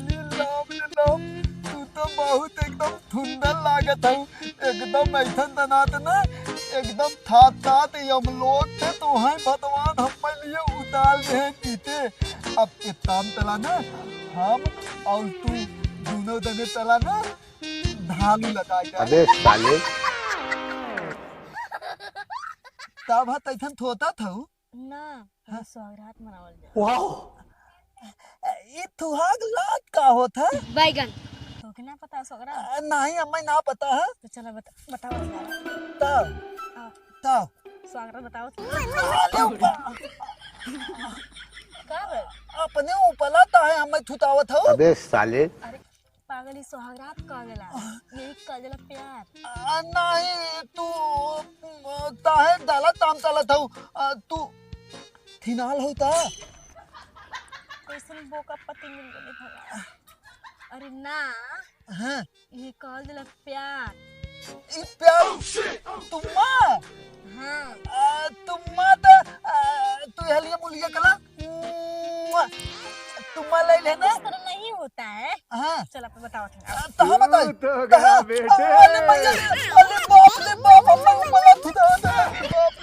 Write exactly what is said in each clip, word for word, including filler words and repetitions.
अरे राम रे राम, तू तो बहुत एकदम सुंदर लागत हऊ, एकदम ऐसन दनात ना, एकदम थात थात यमलोक से तोहैं भगवान हम्मे लिए उतार दे जीते। अब एक काम चला ना, हम और तू दोनों जने चला ना, धालू लगा के। अबे साले। तब हा तैथन थोता थऊ? ना, हाँ? सुहागरात मनावल जाए। वाह! ई सुहाग रात का होत है? बैगन। तोके ना पता सुहागरात? अ, नहीं, हमें ना पता है। तो चला बता, बताओ। तब, हाँ। तब। सुहागरात बताओ। अरे ऊपर। का बे? अपने ऊपला ताहे हमें थुतावत हो। अबे साले। अरे पागल, ई सुहागरात कहा गला। यही कहा जाला प्यार। आ, नहीं, तू, अ, काहे गलत ताम चलत हऊ? आ, तू थिनाल हऊ ता? कैसन बोका पति मिल गए भगवान। अरे ना, हाँ। ये कहल जाला प्यार। ई प्यार तुम्मा? हाँ। आ, तुम्मा त, आ, तू हलिया मुलिया कला। मुआ। तुम्मा ले लेना। इस तरह नहीं होता है। हाँ। चल, आप बताओ तुम। आ, तहाँ बताई। तू तो गया तहाँ। बेटे। अरे भैया, अरे बाप रे बाप, हम लोग मना थुदा दे, बाप।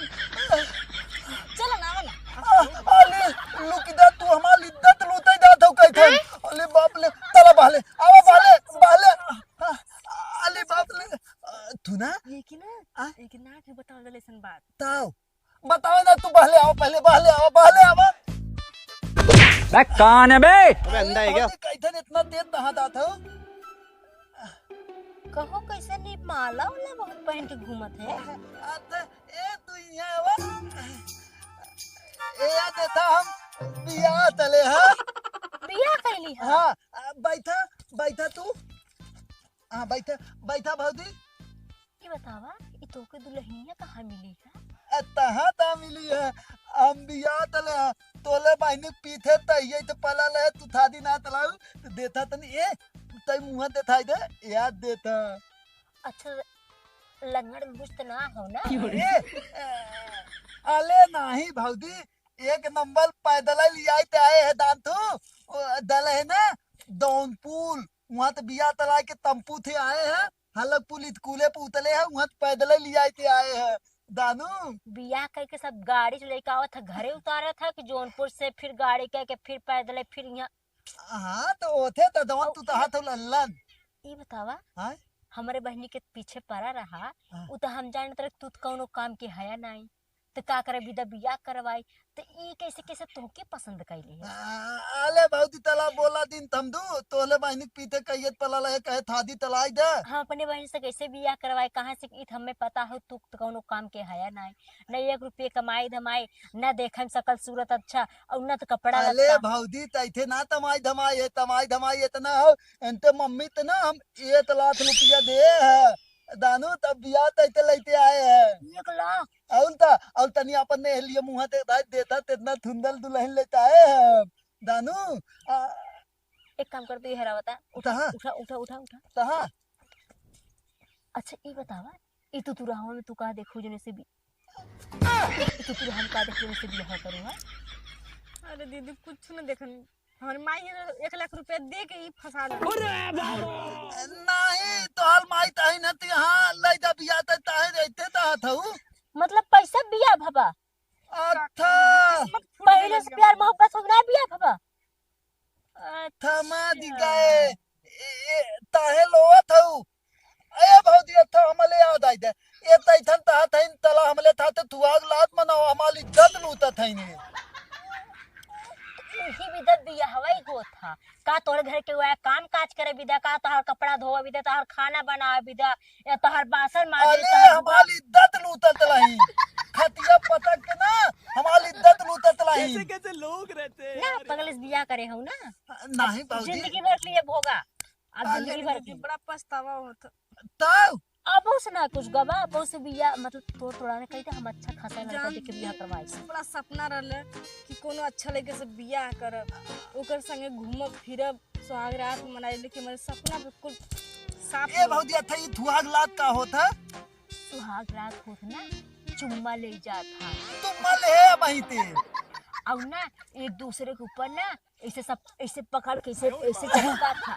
चल ना, ना। आ, अरे, लुकिदा, तू हमार इज्जत लूटे जात हो कहत हन। हैं? अरे बाप रे, चला बहले, आवा बहले, बहले। आ, अरे बाप रे, आ, तू ना? ये कि ना, आ? ये कि ना कि बताओ जरा ऐसन बात। ताओ। बताओ ना, तू बहले आवा, पहले बहले आवा, बहले आवा। बे, कौन है बे? अबे, अंधा है क्या? अरे, कैथन इतना तेज नहा दात हो? कहो, कैसे नहीं माला वाला बहुत पहन के घूमत है? अत-, ए, तू यहाँ आवा। ए, यार, देखा, हम बियाह तले, हाँ? बियाह कैली है? हाँ, आ, बैठा, बैठा तू। हाँ, बैठा, बैठा भौजी। ई बतावा, ई तोके दुल्हनिया कहाँ मिली है? अ, तहाँ ता मिली है। हम बियाह तले हैं। तोले बहिनी पीठे तहिए तो पला ले, तू थादी ना तलाऊ, तो देता तनी, ए, तई मुँह देखाई दे, याद देता। अच्छा, लंगड़ बुझ तो ना हो ना? ए, अ, अले नाही भौजी, एक नंबर पैदल लियाई ते आए है दान तू। ओ, दल है ना, दौनपुर, वहाँ तो बिया तला के तम्पू थे आए हैं, हलक पुलित कूले पे उतले हैं, वहाँ तो पैदल लियाई ते आए हैं। दानू। बियाह करके सब गाड़ी से लेके आवत है, घरे उतारत है कि जौनपुर से फिर गाड़ी करके फिर पैदल फिर यहाँ। हाँ, तो ओथे तो दौन और तू तो हाथ लल्लन। ई बतावा, हाँ? हमरे बहिनी के पीछे पड़ा रहा, हाँ। उ तो हम जानत रहे तू तो कौनो काम के हया नाई। त का करे बिदा बियाह करवाई, त ई कैसे कैसे तोहके पसंद कैली है? आ, अले भौजी तला बोला दिन तमदू, तोले बहिनी के पीते कहियत पला लहे कहे थादी तलाई दे। हम अपने बहिनी से कैसे बियाह करवाई, कहाँ से ईत हमें पता हो, तू त कौनो काम के हया नाई, न एक रुपये कमाई धमाई, न देखे में सकल सूरत अच्छा, और न त कपड़ा अले लत्ता। भौजी तैथे ना तमाई धमाई है, तमाई धमाई इतना हो, एनते मम्मी त ना हम एक लाख रुपया दे है, दानू तब बियाह तैते लेते आए हैं। एक लाख? और ता, और तनी अपन ने लिए मुँह देख दाई देता, तेतना धुंधल दुल्हन लेता है हम। दानू, आ, एक काम कर, तू ये हरावा ता। उठा, कहाँ? उठा, उठा, उठा, उठा। कहाँ? अच्छा, ई बतावा, ई तू तुरहवा में तू का देखू जने से भी, ई तू तुरहवा में का देखू जने से बियाह करूँ, हाँ? अरे दीदी, कुछ न देखन, हमारी माई ये एक लाख रुपया दे के ही फंसा दे। अरे बाबा! नहीं, तोहार माई ताही न तू यहाँ ले जा बियाह ते ताहे रहते ता थऊ। मतलब पैसा बियाह भवा? अच्छा। किस्मत फूट पहले गइल से बियाह प्यार में। मोहब्बत हो ना बियाह भवा? अच्छा, माँ जी गए। ए, ए, ताहे लोवा थऊ। ए भौजी, अच्छा हमले याद आई दे। ए तैथन तहा थईन तला हमले था ते तू आग लात मनाओ, हमारी इज्जत लूटा थईन ये। इही बिदत बियाहवा ही होत हा। का तोहरे घर के वह काम काज करे बिदा, का तोहर कपड़ा धोवे बिदा, तोहर खाना बनावे बिदा, या तोहर बासन माजे, अरे, तोहर हमारी इज्जत लूटत रही। खटिया पटक के ना, हमारी इज्जत लूटत रही। कैसे कैसे लोग रहते हैं ना, यार। पगले से बियाह करे हऊ ना। नहीं बाबूजी। जिंदगी भर के लिए भोगा। अब अरे, जिंदगी भर के। बड़ा पछतावा होत। तब? अब उस ना कुछ गवा, अब उस बियाह, मतलब, तोर तोरा ने कही थे, हम अच्छा खासा लड़का जान देख के बियाह करवाई। बड़ा सपना रहले कि कोनो अच्छा लड़के से बियाह करब, ओकर संगे घूमब फिरब, सुहाग रात मनाई, लेकिन हमारे सपना बिल्कुल साफ ए हो। भौजी, अच्छा, ई सुहाग रात का होत है? सुहाग रात होत ना, चुम्मा ले जात हा। चुम्मा ले बहिते। और ना एक दूसरे के ऊपर ना ऐसे सब ऐसे पकड़ के ऐसे ऐसे चिपका था।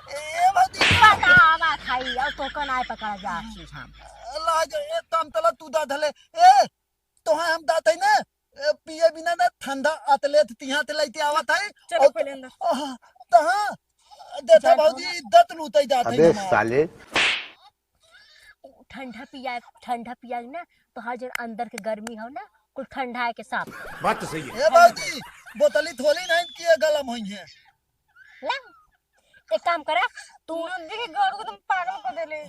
ए भौजी, पता आवा खाई और तो कन आए पकड़ा जा चीज हम। ला जो ए तम तला तू दा धले। ए तोहा हम दात है ना, ए, पिए बिना ना ठंडा अतलेत तिहाँ ते लैते आवत है। चलो और पहले अंदर। आह, तहाँ देता चल, भौजी, इज्जत लूटै जात है अबे हमार। साले। ठंडा पिया, ठंडा पिया ना, तो हर जन अंदर के गर्मी हो ना, कुल ठंडा है के साथ। बात तो सही है। ए भौजी, बोतली थोली नहीं किए गलम होई है। ला, एक काम करा, तू नंदी के गौर को तुम पागल कर देले।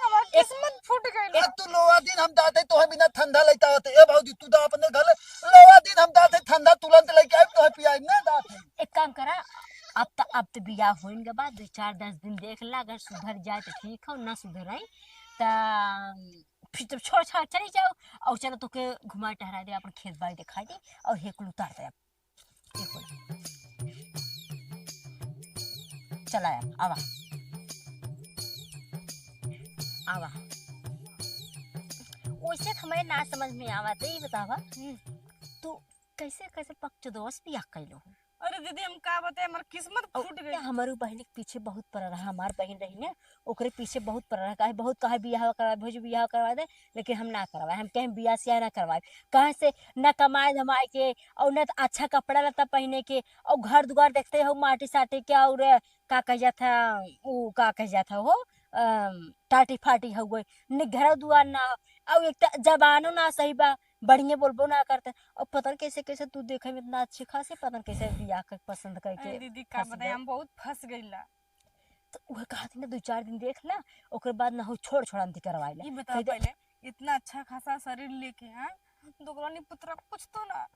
हमार एक किस्मत फूट गइल। ए, तू लोवा दिन हम दाते तोहे बिना ठंडा लेता होते। ए भौजी, तू तो अपने घर लोवा दिन हम दाते ठंडा तुरंत लेके आइब, तोहे पियाइब ना दाते। एक काम करा, अब त, अब त बियाह होइन के बाद दो चार दस दिन देख ला, अगर सुधर जाए तो ठीक हो, ना सुधर आई त फिर जब छोड़ छाड़ चली जाओ और चलो तोके घुमा टहरा दे, अपन खेत बाड़ी दिखाई दे और हेकुल उतार दे। चला यार, आवा। आवा। वैसे तो हमें ना समझ में आवा, तो ये बतावा, हम्म। तू कैसे, कैसे बकचोदवा से बियाह कैलो हो? अरे दीदी, हम का बताए, हमार किस्मत और फूट गई। क्या, हमारे बहिन के पीछे बहुत पड़ा रहा, हमार बहिन रही ना, ओकरे पीछे बहुत पड़ा रहा, काहे बहुत कहा बियाह करवा, भौजी बियाह करवा दे, लेकिन हम ना करवाए, हम कहें बियाह सियाह ना करवाए, कहाँ से ना कमाए धमाए के और ना तो अच्छा कपड़ा लत्ता पहने के और घर दुआर देखते हो माटी साटी के और का कह जात है, ऊ का कह जात है हो, अम, टाटी फाटी हो गई, न घर दुआर ना हो, और एक तो जबानो ना सही बा, बढ़िया बोलबो ना करते, और पता न कैसे कैसे तू देखे में इतना अच्छे खासे, पता न कैसे बियाह कर पसंद करके अरे दीदी, का फंस बताए, गए। हम बहुत फंस गईला। तो वह कहा थी ना, दो चार दिन देख ला, ओकर बाद ना हो छोड़ छोड़ अंती करवाई ला। ये बताओ कह दे पहले, इतना अच्छा खासा शरीर लेके, हाँ, दुगला निपुतरा कुछ तो ना,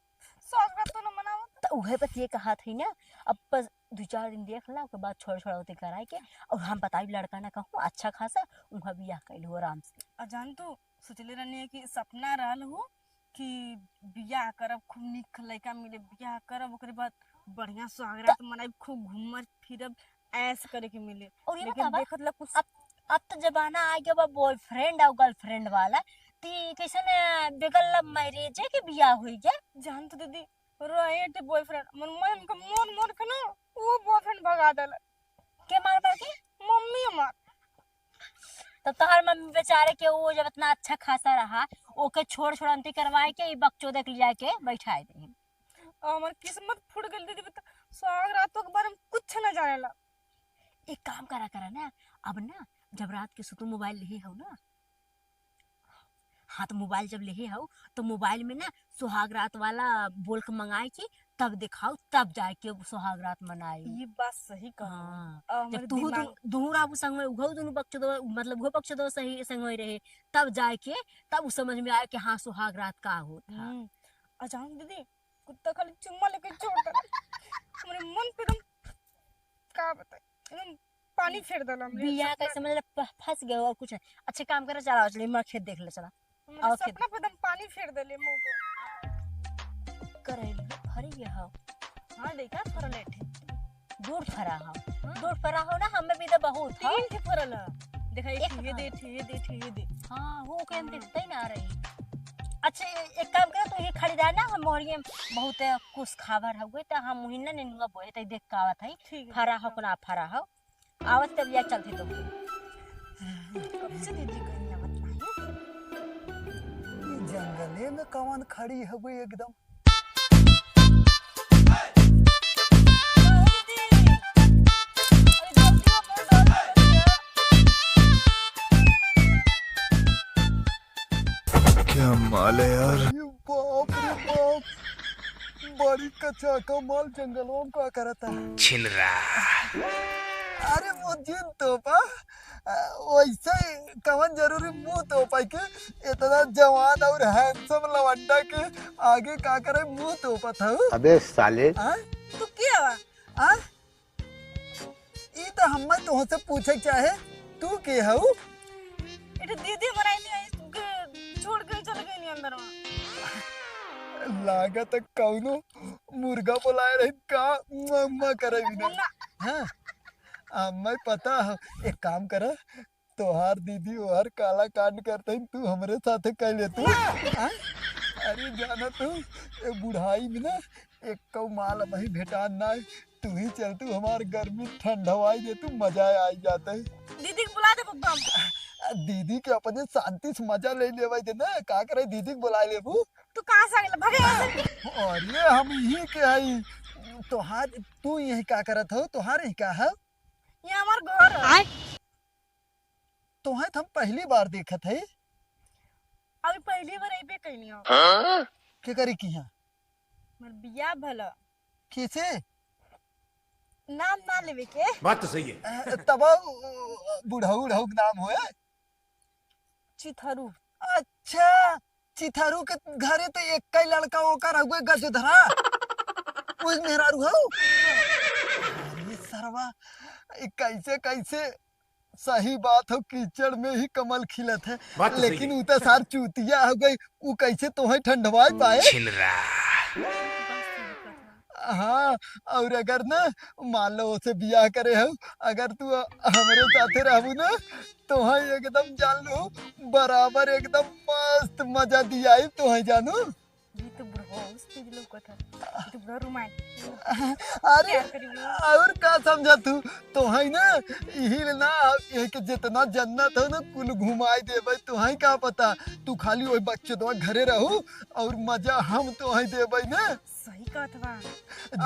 स्वागत तो ना मनावत। तो उहे बस ये कहा थी ना, अब बस दो चार दिन देख ला, ओकर बाद छोड़ छोड़ अंती कराए के, और हम बताई लड़का ना कहूँ अच्छा खासा, उहाँ बियाह कैल हो आराम से। आ जान तू, सोचले रहनी है कि सपना रहल हो कि बियाह करब, खूब नीक लइका मिले, बियाह करब, ओकरे बाद बढ़िया सुहागरात मनाइब, खूब घूमब फिरब, ऐश करे के मिले। और ये लेकिन बतावा, देखत ला कुछ अब, अब तो जमाना आ गया बा बॉयफ्रेंड और गर्लफ्रेंड वाला, ती कैसन, अ, बगैर लव मैरिज के बियाह होई गया? जान तो दीदी, रहे थे बॉयफ्रेंड, मन, मन के मोर, मोर के ना, वो बॉयफ्रेंड भगा देला। के मार मार के? मम्मी मार। तो तोहर मम्मी बेचारे के वो जब इतना अच्छा खासा रहा, ओके छोड़ छोड़ अंती करवाए के ई बकचोदे के लिया के बैठाए दे। और हमार किस्मत फूट गइल दीदी, बता, सुहाग रातों के बारे में कुछ ना जानेला। एक काम करा करा ना, अब ना जब रात के सुतू मोबाइल लेहे हो ना, हाँ, तो मोबाइल जब लेहे हो तो मोबाइल में ना सुहाग रात वाला बोल के मंगाए के तब दिखाओ, तब जाए के सुहाग रात मनाए। ये बात सही कहा। हाँ, और जब हमारे तू दिमाग दू-, दूर आबू संग में उघो दुनु बकचोदवा, मतलब उघो बकचोदवा सही संग में रहे, तब जाए के, तब उस समझ में आए कि हाँ सुहाग रात का होता। हम्म। और जान दीदी, कुत्ता खाली चुम्मा लेके छोड़ देला। हमारे मन पे एकदम, का बताए, एकदम पानी फेर देला हमरे बिया सपना कैसे में। मतलब प-, फंस गए और कुछ नहीं। अच्छे काम करे, चला चलिए, मैं खेत देख ले, चला। हमरे आओ खेत। सपना पे एकदम पानी फेर देले मुंह पे। करेला फरी गया हो। हाँ, देखा, फरल है ठे। दूर फरा हो। हाँ। दूर फरा हो ना, हमें भी तो बहुत हो। तीन ठे फरल है। देखा, एक एक ठे ये कहाँ? दे, एक ठे ये दे, एक ठे ये दे। हाँ, हो के हम हाँ। देखते ही ना रही। अच्छा, ए-, एक काम करो, तू ये खड़ी रह ना, हम मोहरिये में बहुत कुछ खाबर हो गए, तो हम मुहिन्ना नेनुआ बोए, तो देख का आवत है। ठीक है। फरा हो, हाँ। कोना फरा हो। आवत तब या चलते तो। कब से दीदी कहीं आवत नाही? ये जंगले में कवन खड़ी हवे एकदम? क्या माल है यार? अरे बाप रे बाप, बड़ी कचाका माल जंगलवा में का करता? छिनरा। अरे वो जिन तोपा, अ, वैसे कवन जरूरी मुंह तोपा के, इतना जवान और handsome लवंडा के आगे का करे मुंह तोपत हऊ? अबे साले। हाँ? तू के हवा? हाँ? ई तो हम्मे तोहसे पूछे के चाहे, तू के हऊ? एठे दीदी बनाई नहीं आई, तू के छोड़ के चल गई नहीं अंदर में। लागत है कौनो मुर्गा बोलाए रही का, मुआ, मुआ करे बिना। ना। हाँ, हम्मे पता है, एक काम कर, तोहार दीदी ओहर काला कांड करते ही तू हमरे साथे कर ले तू। हाँ? अरे जाना तू, ए बुढ़ाई में ना एक्कउ माल अबहीं भेटान नाहीं। तू ही चलतू, हमार गर्मी ठंडवाइ देतू, मजा आइ जात है। दीदी के बुला दे बब्बा। दीदी के अपने शांति से मजा लेइ लेवइ दे ना, का करे दीदी के बुलाइ लेबू? तू कहाँ से आ गेला? भागे यहाँ से। अरे हम इही के हई। तोहार, तू यही का करत हो? तोहार यही का है? ये हमार घर है। आय। तोहे तो हम पहली बार देखत है। अभी पहली बार अइबे कइनी हो। हाँ? के करी की है? हमार बियाह भला। कैसे? नाम ना लेवे के। बात तो सही है। अ, तब बुढ़ऊ, बुढ़ऊ के नाम होए? चिथरू। अच्छा, चिथरू के घरे तो एक्कइ लड़का ओकर हउए गजधरा। उस मेहरारू हउ? अरे सरवा, ई कैसे, कैसे? सही बात हो, कीचड़ में ही कमल खिलत है। बात तो सही लेकिन है। उ तो सार चूतिया हउए, उ कैसे तोहे ठंडवाइ पाए? छिनरा। हाँ, और अगर ना, मान लो ओसे बियाह करे हउ, अगर तू हमरे साथे रहबू ना, तोहे एकदम जान लो, बराबर एकदम मस्त मजा दियाई तोहे जानू। ये तो बुढ़वा उस तेज लौकत है। ये तो बुढ़वा रोमांटिक। अरे, प्यार करी बुढ़वा। और का समझा तू? तोहे ना, यही ले ना, यही के जितना जन्नत हो ना, कुल घुमाई देबे। तोहे का पता, तू खाली वही बकचोदवा घरे रहू और मजा हम तोहे देबे ना। सही कहत बा।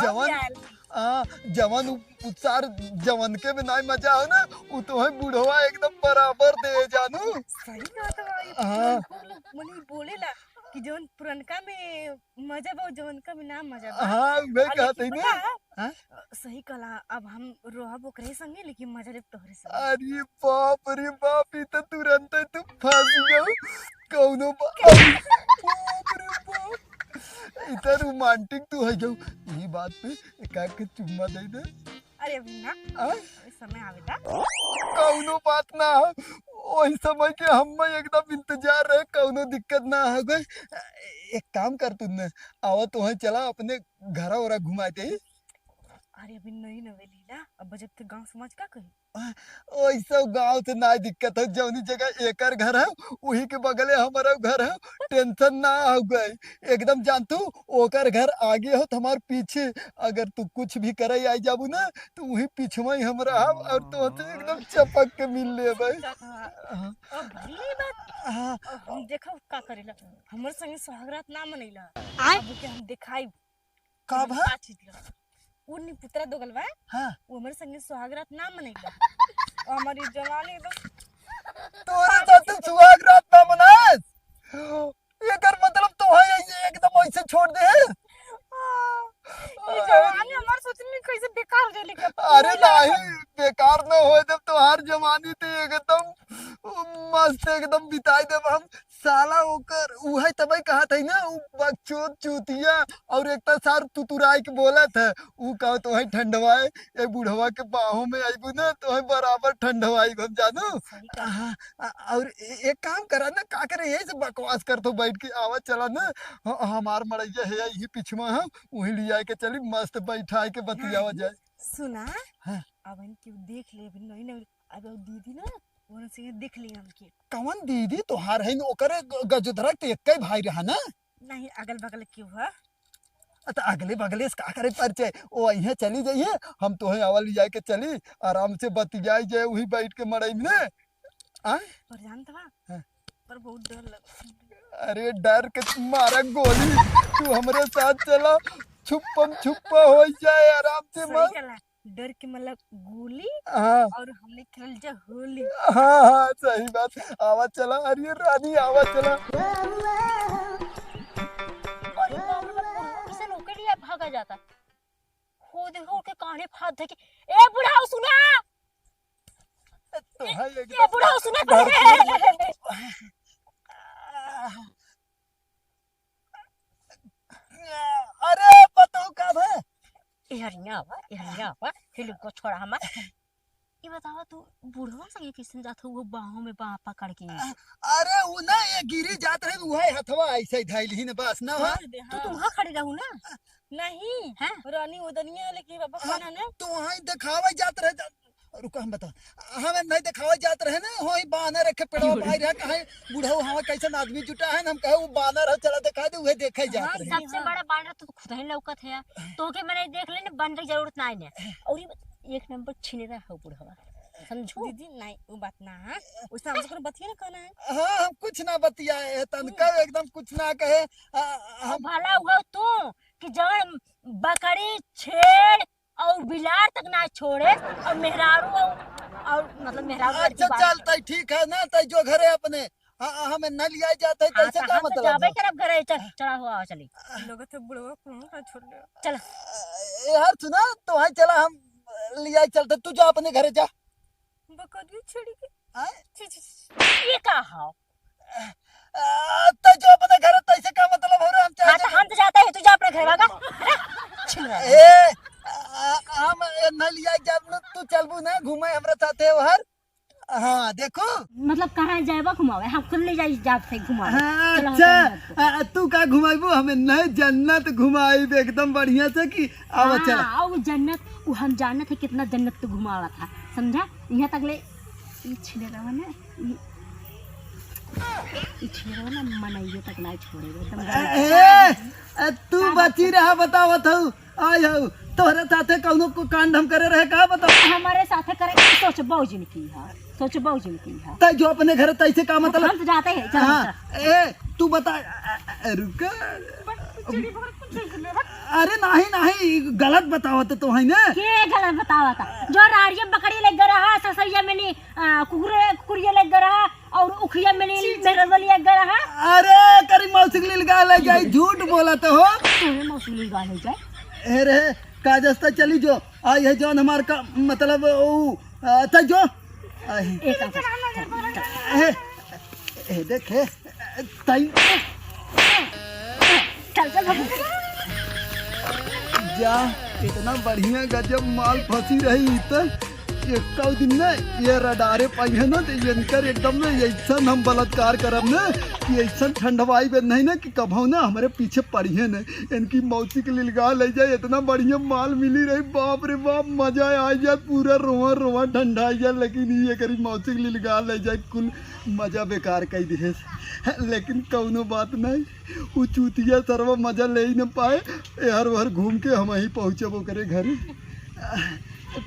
जवन, अब यार। आ, जवन उ, उ सार जवन के में नाई मजा हो ना, उ तोहे बुढ़वा एकदम बराबर दे जानू। सही कहत बा, ये हाँ। पुरनका लोग मने बोलेला कि जवन पुरनका में मजा बा, जवनका में ना मजा बा। हाँ, मैं और कहत लेकिन हई ना। पता है, हाँ? सही कहला, अब हम रहब ओकरे संगे, लेकिन मजा लेब तोहरे संगे। अरे बाप रे बाप, ई त तुरंते तू फंस गऊ। कौनो बा-, अरे बाप रे बाप, ई त रोमांटिक तू है गऊ। ई बात पे एकाध के चुम्मा दे दे। अरे अभी ना, आ? अभी समय आवेला। कौनो बात ना हो, ओही समय के हम एकदम इंतजार रहे, कौनो दिक्कत ना हो गई। एक काम कर तू न, आवा तोहे चला अपने घरा ओरा घुमा दे। अरे अभी नई नवेली ना, अब जब तक गाँव समाज का कही? ओइ सब गाँव से ना दिक्कत हो, जौनी जगह एकर घर है, वही के बगले हमारा घर है, टेंशन ना हो गए। एकदम जान तू, ओकर घर आगे हो तो हमार पीछे, अगर तू कुछ भी करे आई जाबू ना, तो वही पीछवा ही हम रहब और तोहसे एकदम चपक के मिल लेबै। हाँ। अब भली बात। हाँ। अब हम देखब का करेला, हमर संगे सुहागरात ना मनैला। आय? अब के हम देखाई। का भा? का चीज ला? उ निपुतरा दोगल बा। हाँ। उ हमरे संगे सुहागरात ना मनैला। और हमारी जवानी एकदम तोरे साथे सुहागरात ना मनास? एकर मतलब तो है ये एकदम ऐसे छोड़ दे है? ये जवानी हमार सोच में कैसे बेकार हो जाए, लेकिन अरे नहीं, बेकार ना होए देब, तोहार जवानी तो एकदम मस्त, एकदम बिताई देब हम। साला ओकर उहे तबे कहत है ना, उ बकचोद चूतिया, और एक तो सार तुतुराई के बोलत है, उ कहत है ठंडवाए, ए बुढ़वा के बाहों में आइबू ना, तो है बराबर ठंडवाई हम जानू। सही कहा। हाँ, आ, और ए-, एक काम करा ना, का करे, यही से बकवास करत हो बैठ के, आवा चला ना, ह-, हमार मड़ैया है यही पिछवा, हम वही ले आए के चली, मस्त बैठा के बतियावा जाए। सुना, हाँ। अब इनकी देख ले, अभी नई नई, अब वो दीदी ना, उनसे देख ले हमके। कौन दीदी तोहार है, ओकरे ग-, गजधरा के एक ही भाई रहा ना? नहीं, अगल बगल क्यों है? अ, त अगले बगले से का करे परिचय? ओ, अइहे चली जइहे, हम तोहे आवा ले जाए के चली, आराम से बतियाई जाए, वही बैठ के मड़ई में। आ? पर जानत बा? हाँ। पर बहुत डर लग। अरे डर के मारा गोली, तू हमरे साथ चला, छुप्पम छुप्पा हो जाए, आराम से सही मस्त। कहला, डर के मतलब गोली हाँ। और हमने खेल जा होली। हाँ, हाँ, सही बात। आवा चला, अरे रानी, आवा चला। अरे बाप रे, बुढ़ऊ किसे नौकरी लिया भागा जाता। हो देखो, उनके कान्हे पे हाथ धके, "ए बुढ़ऊ, सुना!" तो है ए एकदम बुढ़ऊ, सुना घर पहले। अरे पतोह का भा? ए हरिया बा, ए हरिया बा, हिलको छोड़ा हमार। ये बतावा, तू बुढ़वा संगे कैसे जात हो, वो बाहों में बाह पकड़ के? अरे उ ना, ये गिरी जात रहे, उहे हथवा ऐसे धइल ही न बस ना हो। छोड़ दे, तू तो हाँ। वहाँ खड़ी रहू ना। नहीं, हैं? रानी उदनिया लेके बाबा हाँ, खाना ना। तो वहीं देखावे जात रहे, जा-, रुको, हम बताओ, हमें नहीं देखावे जात रहे ना, हो ही बानर रखे पेड़वा भाई रहा, कहे बुढ़ऊ हमें कैसन आदमी जुटा है ना, हम कहे वो बानर है, चला देखा दे, उहे देखे जात हाँ, रहे। सबसे बड़ा बानर तो खुद ही लौकत है, तो के मैंने देख लेने, बानर की जरूरत ना है। और ये एक नंबर छिनेरा हो बुढ़वा, समझू? दीदी, नहीं, वो बात ना है। वैसे हमसे कोनो बतिया ना कहना है। हाँ, हम कुछ ना बतियाए है, तनका हम्म। एकदम कुछ ना कहे। आ, हम भला हुआ तू कि जवन बकरी, छेड़ और बिलार तक ना छोड़े और मेहरारू और, और मतलब मेहरारू अच्छा, चल, तै ठीक है ना, तै जो घरे अपने, हाँ, हमें न लिया जात है, हाँ, तैसे तो का हम तो मतलब जाबे है? करब घरे, चल, चला हुआ, चली। लोग तो बुढ़वा को ना छोड़ ले। चल। ए, यार सुना, तो वहीं चला, हम लिया चलते, तू जा अपने घरे जा। बकरियों छेड़ी के। हाँ? छी, छी, छी। ये का हाव? आ, तो जो अपने घर तैसे का मतलब हो रहा, हम हाँ, चाहते तो हम तो जाते हैं, तू जा अपने घर भागा। छिनरा। ए, आ, हम ए, न लिया जाब न, तू चलबू ना घूमे हमरा साथे ओहर। हाँ, देखो। मतलब कहाँ जाएबा घुमावे? हम खुद ले जाई जाब से घुमावे। हाँ, चलो, हम अच्छा। जाब से। आ, तू का घुमाइबू? हमें नहीं जन्नत घुमाइब एकदम बढ़िया से कि आवा हाँ, चला। और वो जन्नत, वो हम जानत है कितना जन्नत तो घुमावा था, समझा? यहाँ तक ले ई छिले रहा ना, ई, ई छिले रहा ना, मनइये तक ना छोड़े, एकदम ए, ए, ए, तू का बची बात रहा, बतावत हऊ, आय हऊ, तोहरे साथे कौनो को कांड हम करे रहे, का बताओ? हमारे साथे करे, सोचबो जिन की है, सोचबो जिन की है। तै जो अपने घर तैसे का मतलब? हम तो जाते हैं, चलो, हाँ, चलो। ए, तू बता, ए, ए, रुक। अरे नाही, नाही, गलत बतावत तो है ना। के गलत बतावत? जो राड़िया बकरी लेके रहा, ससैया मिली, आ, कुकुरे, कुकुरिया लेके रहा, और उखिया मिली, मेहरबली लेके रहा। अरे, करी मौसी के लीलगाय ले जाई, झूठ बोलत हो। तोरे मौसी के लीलगाय ले जाए? अरे, का जस्ता चली जो, आ, ये जौन हमार का, मतलब, ऊ, आ, त जो, आ, ए, चल, चल, चल, चल। ए, ए, देखे, तई चल, चल, भाग। जा, इतना बढ़िया गजब माल फंसी रही त एक्कौ दिन न ये रडारे पाई है ना, तो इनकर एकदम न ऐसन हम बलात्कार करब न कि ऐसन ठंडवाई बे नहीं ना कि कभौ ना हमरे पीछे पड़िहे न। इनकी मौसी के लीलगाय ले जाए, इतना बढ़िया माल मिली रही, बाप रे बाप, मजा आ जात, पूरा रोआ रोआ ठंडा जात। लेकिन ये करी मौसी के लीलगाय ले जाए, कुल मजा बेकार कई दिहे। लेकिन कौनो बात नहीं, उ चूतिया सरवा मजा ले ही न पाए, एहर ओहर घूम के हम ही पहुँचब ओकरे घरे।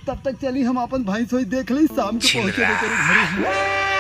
तब तक चली हम अपन भैंस वही देख ली, शाम के पहुँचब ओकरे घरे।